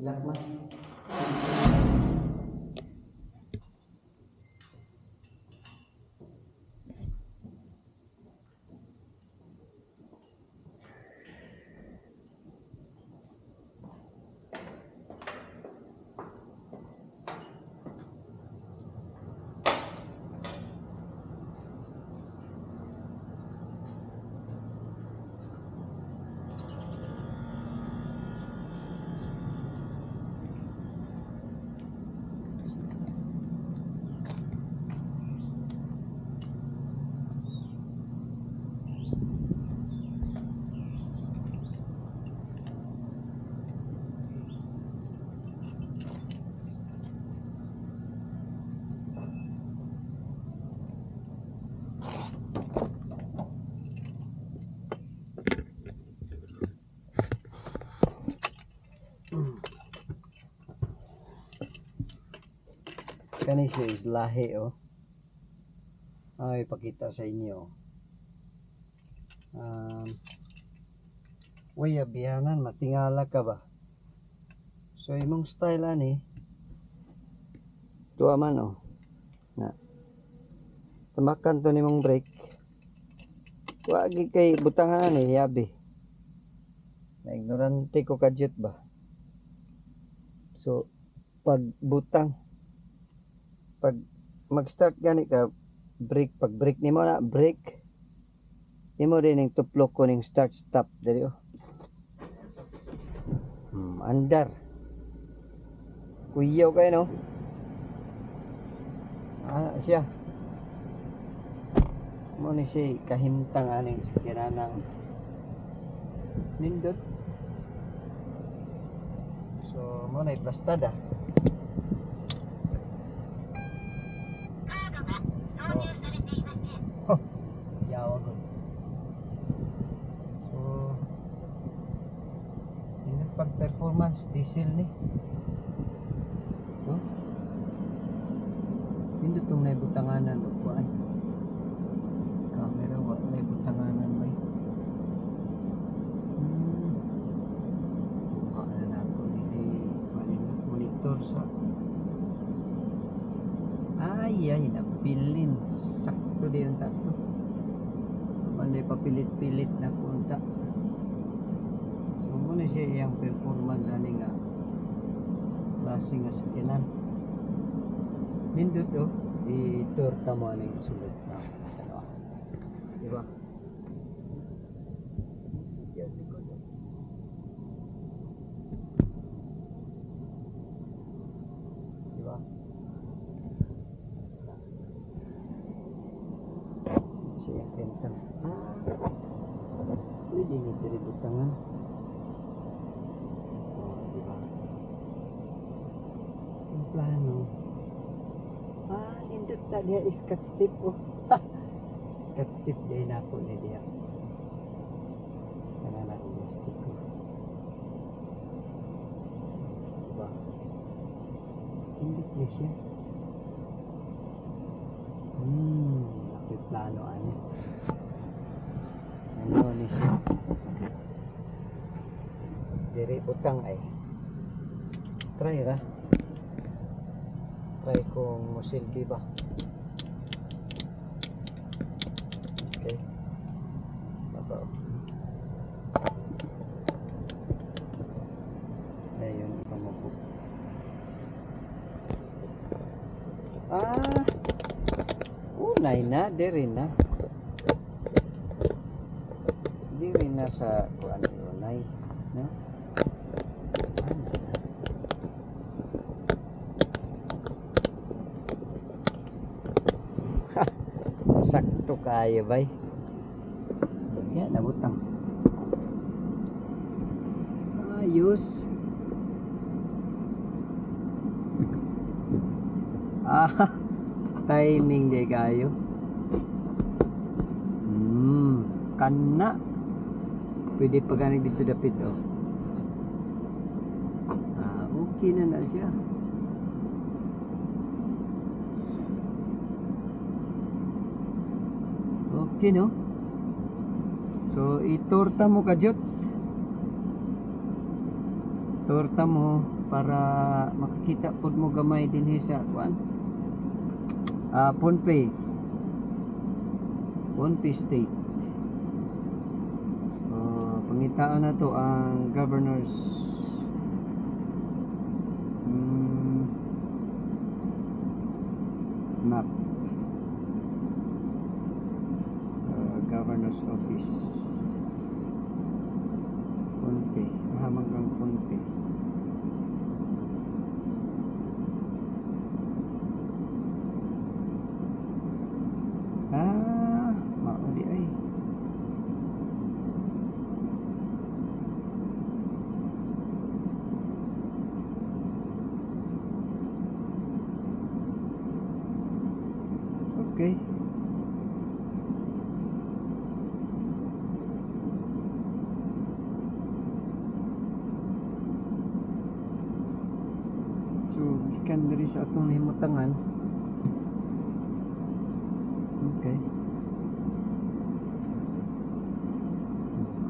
Lock man. Kani siya is lahi oh. Ay, pakita sa inyo. Way abihanan, matingala ka ba? So imong style ani. Tuwa man oh. Na. Tamakan to nimong brake. Wa gi kay butangan ani yabi. Na ignorante ko kadyot ba. So pag butang, pag mag-start gani ka brake, pag brake nimo na brake nimo din ning tuplok ko ning start stop diri oh. Andar. Kuyaw kay no. Ah, siya. Mo ni si kahimtang aning sakyananang nindot. So mo na iplastada. Oh. Yawa ko. So nindot pag performance diesel ni. No? Nindot tong naibutanganan o kuan. Camera wa naibutanganan bay. Kuha na nako dili monitor sa. Ay ay napilin sakto di ang tato. Manay papilit-pilit na kunta. So mo na siya iyang performance ani nga klase nga sakyanan. Nindot oh, i-tour ta mo aning sulod na dalawa. Diba? Yes, likod. Diba? Siya kentang. Pwede ni diri butangan. Oh, diba? Ang plano. Ah, nindot ta diha scotch tape oh. Scotch tape diha nako ni diha. Kana na akong stick ko. Diba? Nindot ni siya. Ako'y plano ani. Ano ni siya? Diri butang ay. Try ra. Try kung musilbi ba. Okay. Baba. Ayun, pamubo. Ah. Unay na, diri na. Diri na sa kuan unay, no? Sakto kayo bay. Yan, nabutang. Ayos. Ah, timing di kayo. Kana. Pwede pa gani dito dapit oh. Ah, okay na na siya. Okay no? So itorta mo kadyot. Tour ta mo para makakita pud mo gamay dinhi sa kuan. Pohnpei. Pohnpei State. Pangitaan na to ang governor's map. Governor's office. Pohnpei. Haman kang Pohnpei. Mao di ay. Okay. So, gikan diri sa atong nahimutangan. Okay.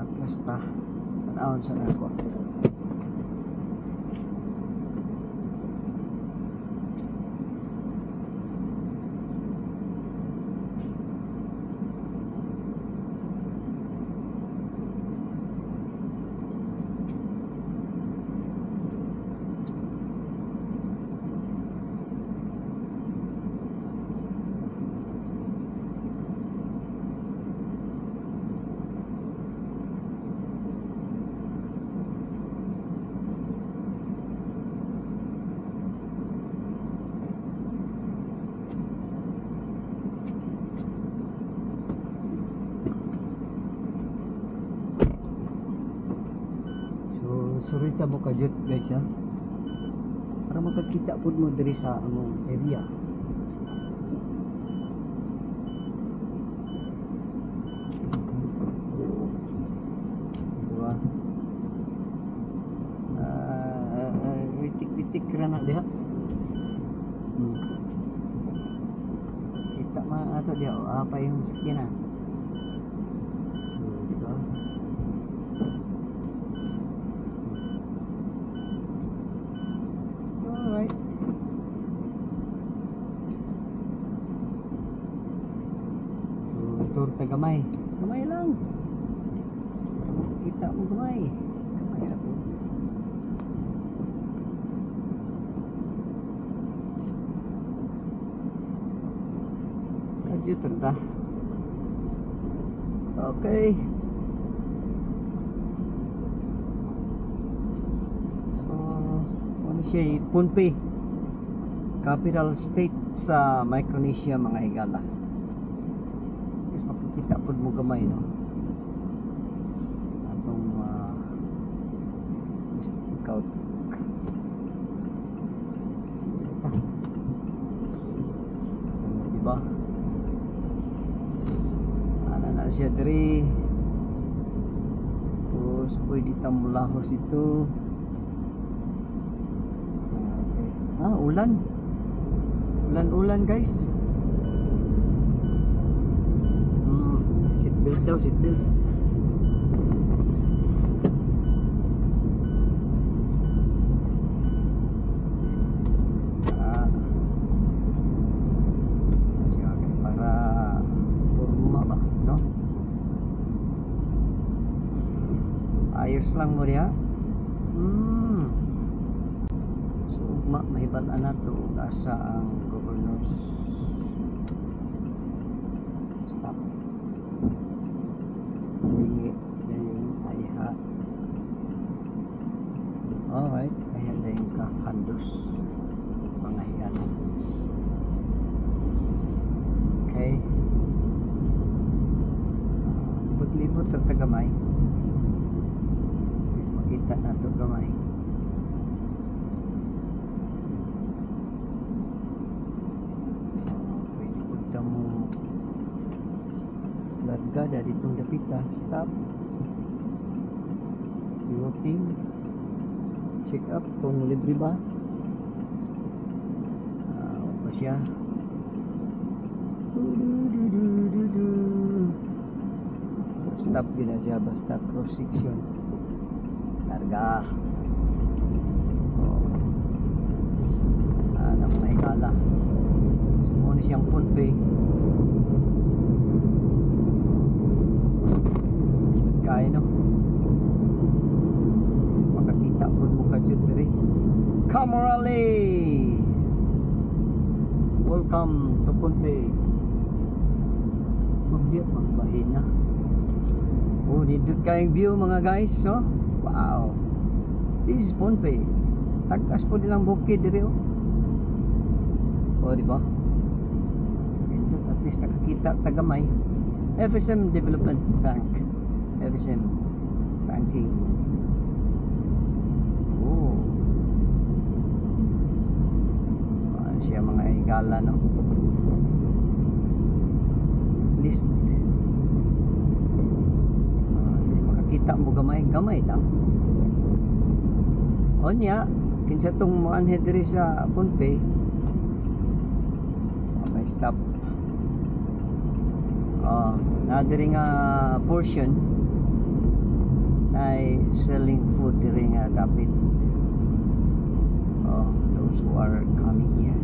Atlas ta. Tan-awon sa nako. So, surita mo kadyot guys ha. Para makakita pud mo diri sa among area. Diba? Witik-witik ra na diha. Kita man ato diha, oh, apa yung sakyanan. So, diba? Alright. So, tour ta gamay. Gamay lang. Para makakita mo gamay. Gamay ra po. Kadyot ta. Okay. So, ano siya, Pohnpei, capital state sa Micronesia, mga higala. Is makikita pud mo gamay, no? Atong scout. Oh, di ba? Ana na siya diri. Tapos pwede ta mulahos ito. Okay. Ulan. Ulan-ulan guys. Seatbelt daw, seatbelt. Siya, para forma ba, no? Ayos lang mo diha. So ugma mahibal-an nato ug asa ang governor's stop. Lingi dayon ayha. Alright, ayan dayon ka handos mga higala. Okay. Libot-libot ang tagamay. Is makita nato gamay. Pwede pud ta mo largada ditong dapita. Stop. Walking. Check up kung libre ba. Pa siya. Du-du-du-du-du-du. Stop gina siya basta cross section. Larga. Mao siyang Pohnpei. Kaya, no? Makakita po mo kadyot diri. Camorale! Welcome to Pohnpei. Mabiyot magbahina. Oh, nindot kayong view, mga guys, so. Wow. This is Pohnpei. Tag-as po nilang bukid diri, oh. Oh, di ba? Nindot, at least nakakita tagamay. FSM Development Bank. FSM Banking. Oh. Ah, siya mga higala, no? Least at least makakita mo gamay, gamay lang. Onya, kinsa tong moanhi diri sa Pohnpei, may stop. Ah, na diri nga portion ay selling food diri nga dapit. Oh, those who are coming here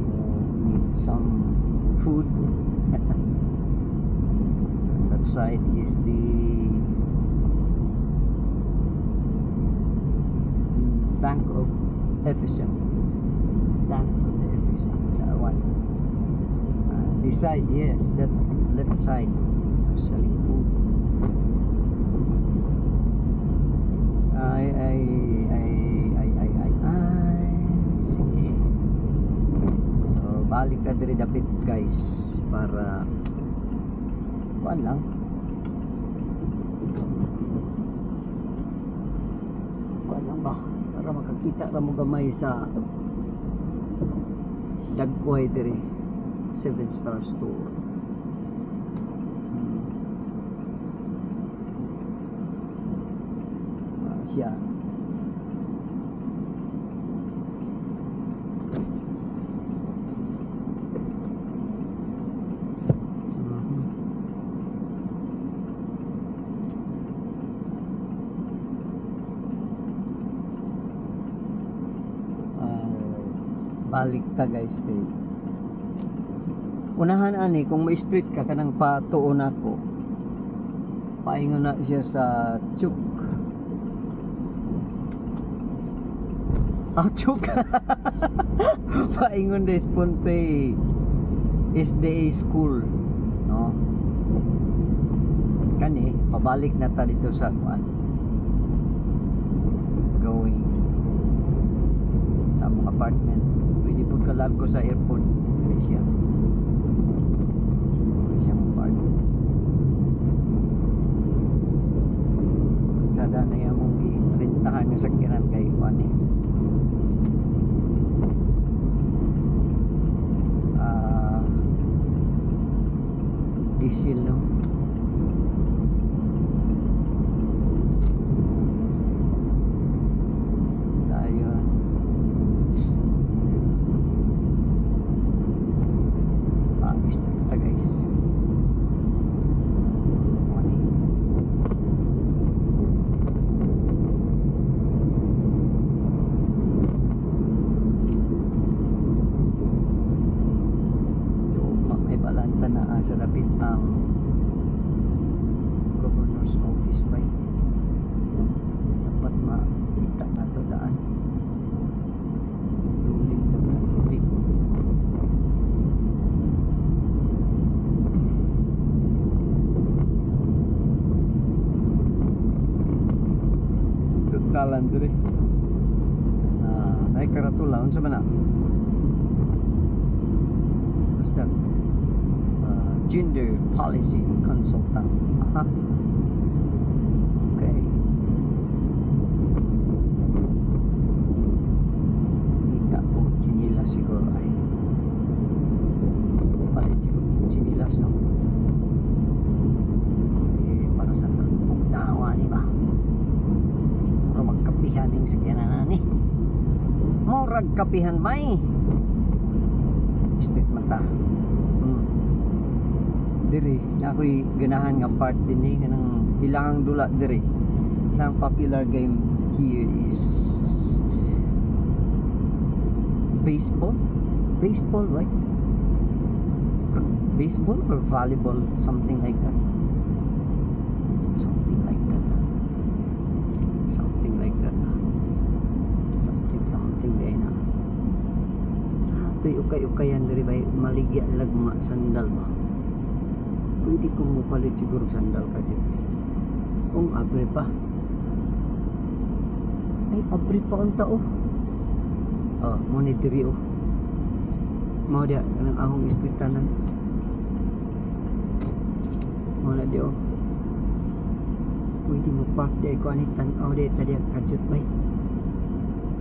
who need some food. That side is the Bank of FSM. Bank of the FSM. That one. This side, yes, that left side, selling food. Ay, ay, ay, ay, ay, ay, ay. Sige. So, balik ka diri dapit, guys, para kuan lang. Kuan lang ba? Para makakita ra mo gamay sa dagkoy diri. Seven Star Store. Ah, siya. Ah, balik ta, guys, kay unahan ani kung may street ka kanang patuon ako, paingon na siya sa Chuuk. Ah, Chuuk, paingon des Pohnpei SDA School, no? Kani pabalik na ta dito sa kuan, going sa among apartment. Pwede po kalag ko sa airport. Dili siya siyang apartment. Sada na yung among i-rentahan nga sakyanan kay kuan eh. Ah, diesel, no? Dayon. Pangis na kita, guys. Morning. Yo, may balanta na asa dapit ang governor's office ba? Dapat makita na to daan. Lulit na lulit. Totalan diri. Ah, nay karatula, unsa man na? What's that? Gender policy consultant. Aha. Okay. Kita ko chinilas siguro ay. Palit siguro chinilas, no? Eh, para sa tagpong dawa ni ba? Mura magkapihan yung sakyanan ni. Murag kapihan bay. Street man ta. Diri, na ako'y ganahan nga part din eh, kanang ilang dula diri. Nang popular game here is baseball. Baseball, right? Baseball or volleyball, something like that. Something like that. Something like that. Something, something din na. Ah, ito'y ukay-ukayan diri ba, maligya lag mga sandal ba. Pwede kong mupalit siguro sandal ka dyan. Kung abre pa. Ay, abre pa ang tao. Oh, mo ni diri oh. Mao dia kanang akong street tanan. Mao na di oh. Pwede mo park di ko ani tan-aw di ta diya kadyot bay.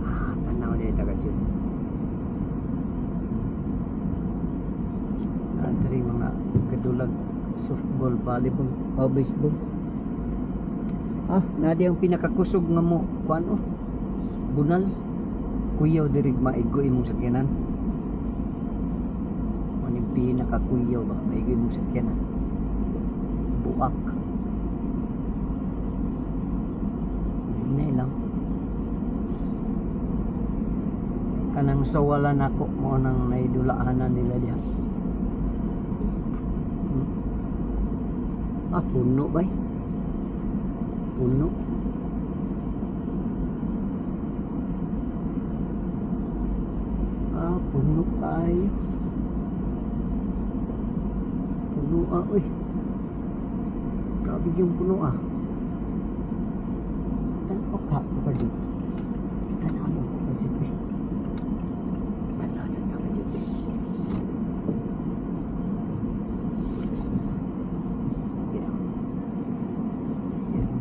Ah, tan-aw di ta kadyot. Ah, diri mga kadulag softball, volleyball, o baseball. Ah, na di ang pinakakusog nga mo kuan oh. Bunal. Kuyaw diri maigo imong sakyanan. Ano yung pinakakuyaw ba? Maigo imong sakyanan. Buak. Hinay lang. Kanang sawala nako mo nang naidulaanan nila diha. Ah, puno bay. Puno. Ah, puno ay. Puno ah, uy. Grabe yung puno ah. Tanaw ka, kapatid. Tanaw yung kapatid eh. Tanaw na kapatid eh. Yeah. Yeah.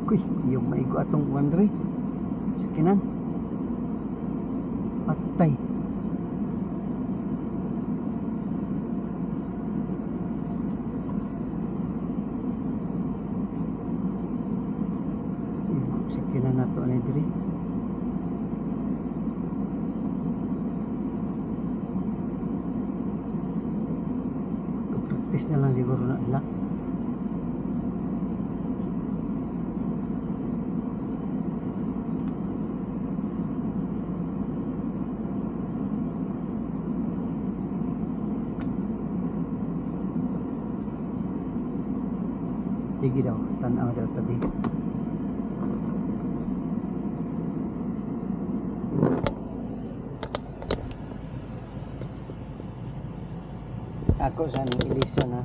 Uy, yung maigo atong Andre. Sakinan. Patay. Sakinan nato ni diri. Practice na lang siguro na nila. Sige daw, tanaw daw tabi. Ako sa ning Elisa na.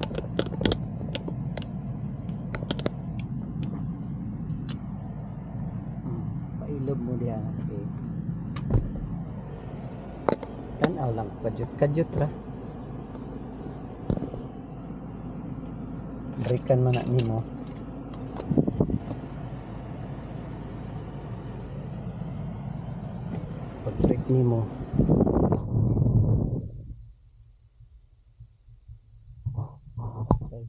Pailob mo diha. Okay. Tanaw lang kadyot kadyot ra. Breakan man na nimo. Pag break nimo. Okay.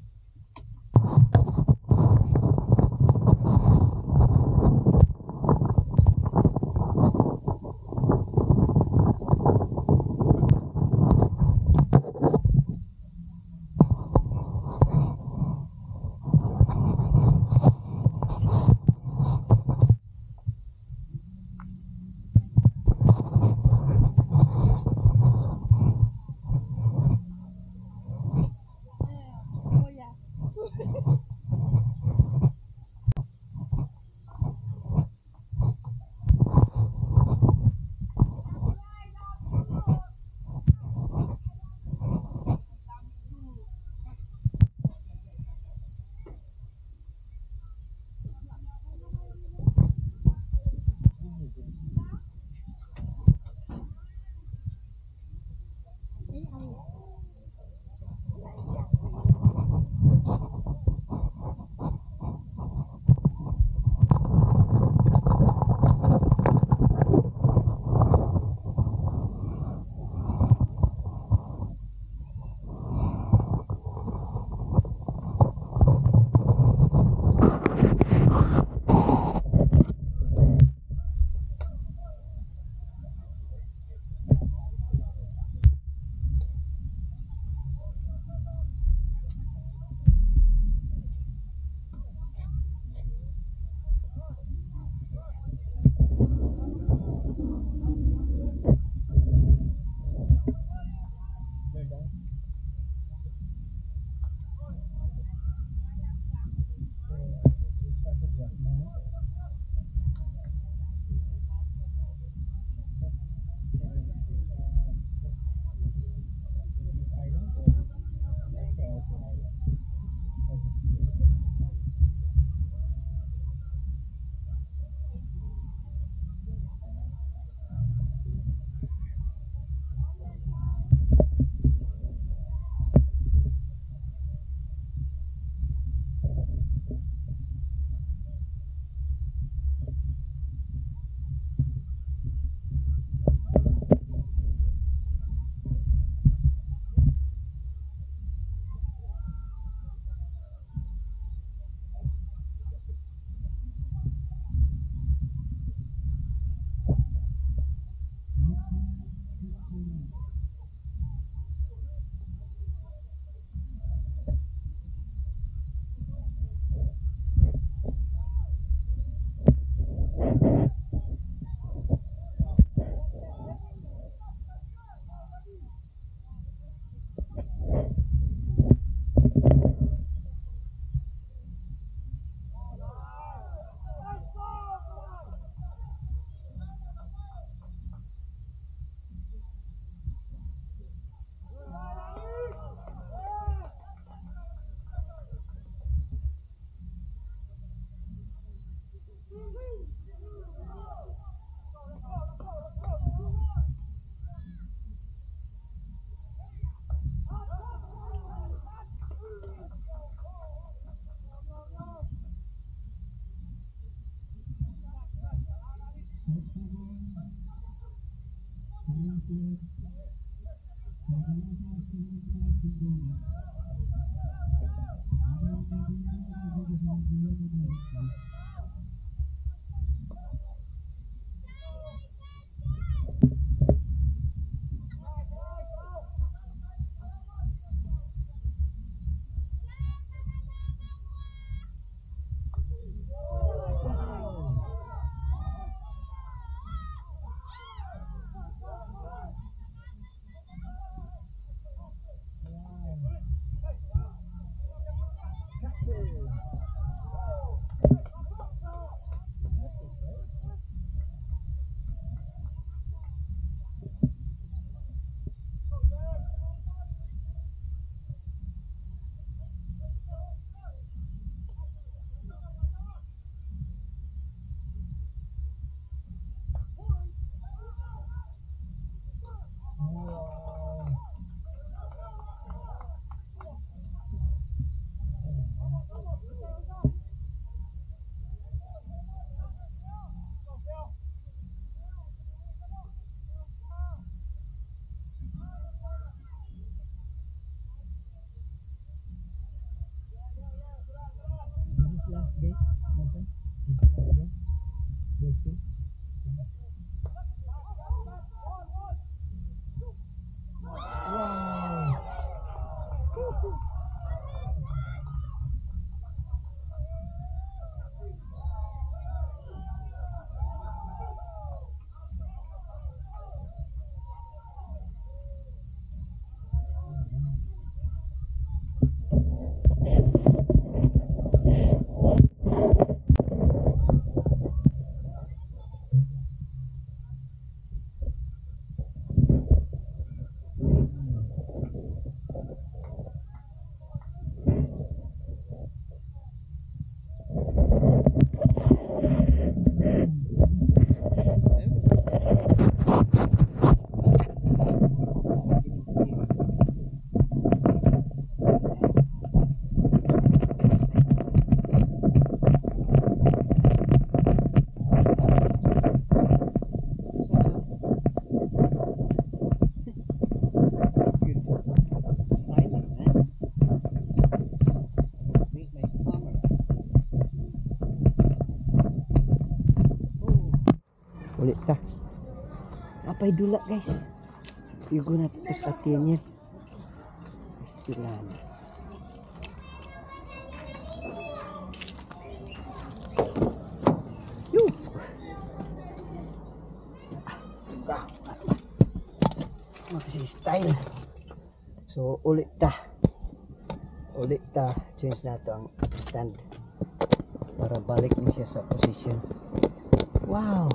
This is last day, my friend. This is last day. Day two. Wow. That's good. Styling, man. Where's my camera? Oh. Ulit ta. Apay dula, guys. Yugo na to sa atiyan yan. Estilana. Yu! Ah, kasi style. So ulit ta. Ulit ta, change na to ang stand para balik ni siya sa position. Wow.